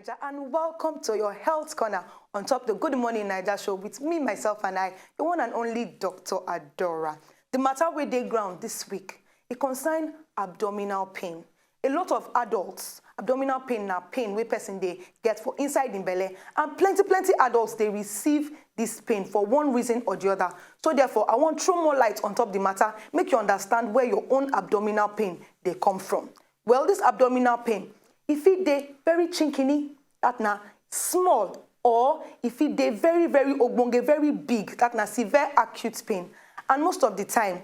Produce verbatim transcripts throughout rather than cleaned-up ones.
And welcome to your health corner on top the Good Morning Naija show with me, myself, and I, the one and only Doctor Adora. The matter wey dey ground this week, it concern abdominal pain. A lot of adults, abdominal pain na pain wey person dey get for inside im belle, and plenty plenty adults dey receive this pain for one reason or the other. So therefore, I wan throw more light on top the matter, make you understand where your own abdominal pain dey come from. Well, this abdominal pain, e fit dey very chinkini, that na small, or e fit dey very very ogbonge, very big, that na severe acute pain. And most of the time,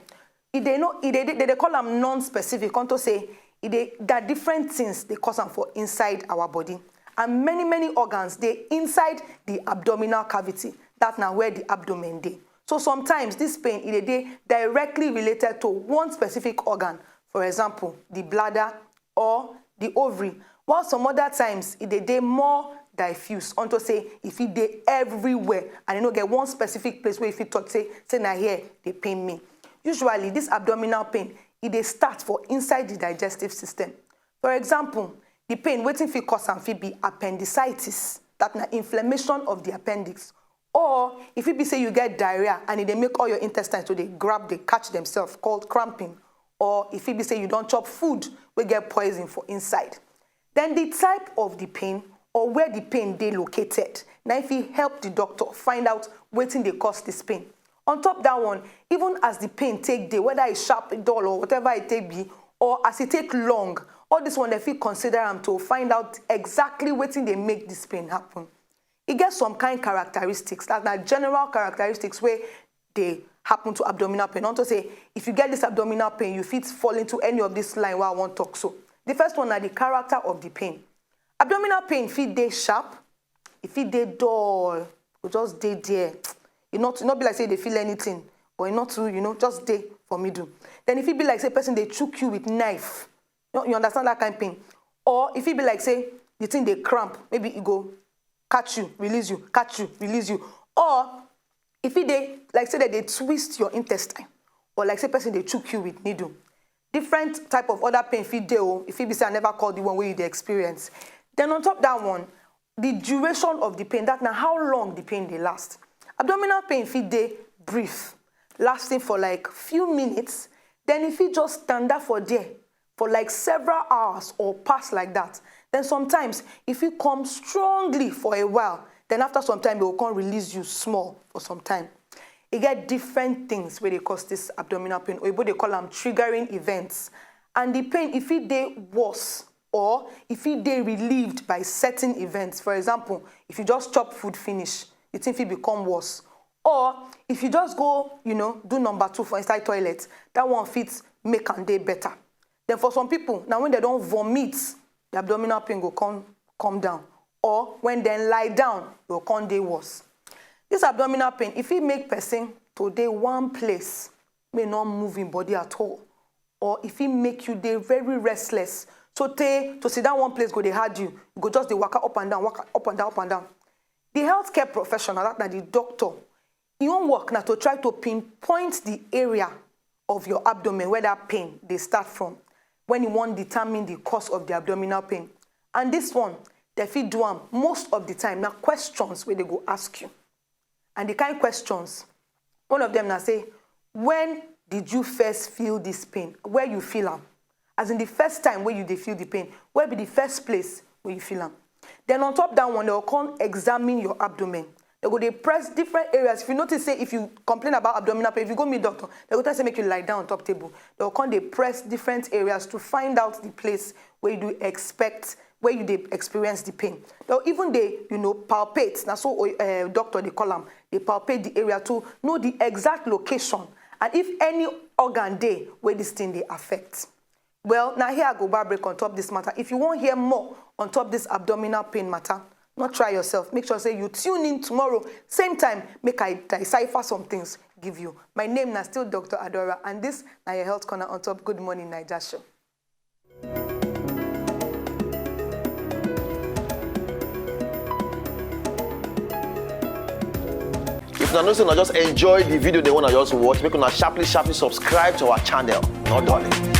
e dey no e dey dey dey call am non-specific, unto say e dey that different things dey cause am for inside our body, and many many organs dey inside the abdominal cavity, that na where the abdomen dey. So sometimes this pain, e dey dey directly related to one specific organ, for example, the bladder or the ovary, while some other times e dey dey more diffuse, unto say e fit dey everywhere and e no get one specific place wey e fit talk say say na here dey pain me. Usually, this abdominal pain, e dey start for inside the digestive system. For example, the pain, wetin fit cause am fit be appendicitis, that na inflammation of the appendix, or e fit be say you get diarrhea and e dey make all your intestines to dey grab, dey catch themselves, called cramping, or e fit be say you don chop food wey get poison for inside. Then the type of the pain or where the pain dey located, na e fit help the doctor find out wetin dey cause this pain. On top that one, even as the pain take dey, whether e sharp, dull, or whatever e take be, or as e take long, all this one dem fit consider am to find out exactly wetin dey make this pain happen. E get some kind characteristics, that na general characteristics wey dey happen to abdominal pain. Unto say if you get this abdominal pain, you fit fall into any of this line wey I wan talk so. The first one na the character of the pain. Abdominal pain fit dey sharp, e fit dey dull, go just dey there. E not not be like say you dey feel anything, but e not too, you know, just dey for middle. Then e fit be like say person dey chook you with knife. You, you understand that kind pain? Or e fit be like say the thing dey cramp, maybe e go catch you, release you, catch you, release you. Or e fit dey like say dem dey twist your intestine, or like say person dey chook you with needle. Different type of other pain fit dey o. E fit be say I never call the one wey you dey experience. Then on top that one, the duration of the pain, that na how long the pain dey last. Abdominal pain fit dey brief, lasting for like few minutes, then e fit just tanda for there for like several hours or pass like that. Then sometimes e fit come strongly for a while, then after some time e go come release you small for some time. E get different things wey dey cause this abdominal pain. Oyibo dey call am triggering events. And the pain, e fit dey worse, or e fit dey relieved by certain events. For example, if you just chop food finish, the thing fit become worse. Or if you just go, you know, do number two for inside toilet, that one fit make am dey better. Then for some people, na when dem don vomit, the abdominal pain go come come down, or when dem lie down, e go come dey worse. This abdominal pain, e fit make person to dey one place, make e no move im body at all, or e fit make you dey very restless. So tey to sit down one place go dey hard you, you go just dey waka up and down, waka up and down, up and down. The healthcare professional, that na the doctor, im own work na to try to pinpoint the area of your abdomen where that pain dey start from when e wan determine the cause of the abdominal pain. And this one, dem fit do am most of the time, na questions wey dem go ask you. And the kind questions, one of them na say, when did you first feel this pain? Where you feel am? As in the first time wey you dey feel the pain, where be the first place wey you feel am? Then on top that one, dem go come examine your abdomen. Dem go dey press different areas. If you notice say if you complain about abdominal pain, if you go meet doctor, dem go tell say make you lie down on top table. Dem go come dey press different areas to find out the place where you do expect, where you dey experience the pain. Dem go even dey, you know, palpate. Na so uh, doctor dey call am. Dey palpate the area to know the exact location and if any organ dey wey this thing dey affect. Well, na here I go bar break on top this matter. If you wan hear more on top this abdominal pain matter, no try yourself. Make sure say you tune in tomorrow, same time, make I decipher some things give you. My name na still Doctor Adora, and this na your health corner on top Good Morning Naija show. If una know say una just enjoy the video dem wey una just watch, make una sharply sharply subscribe to our channel. No dulling.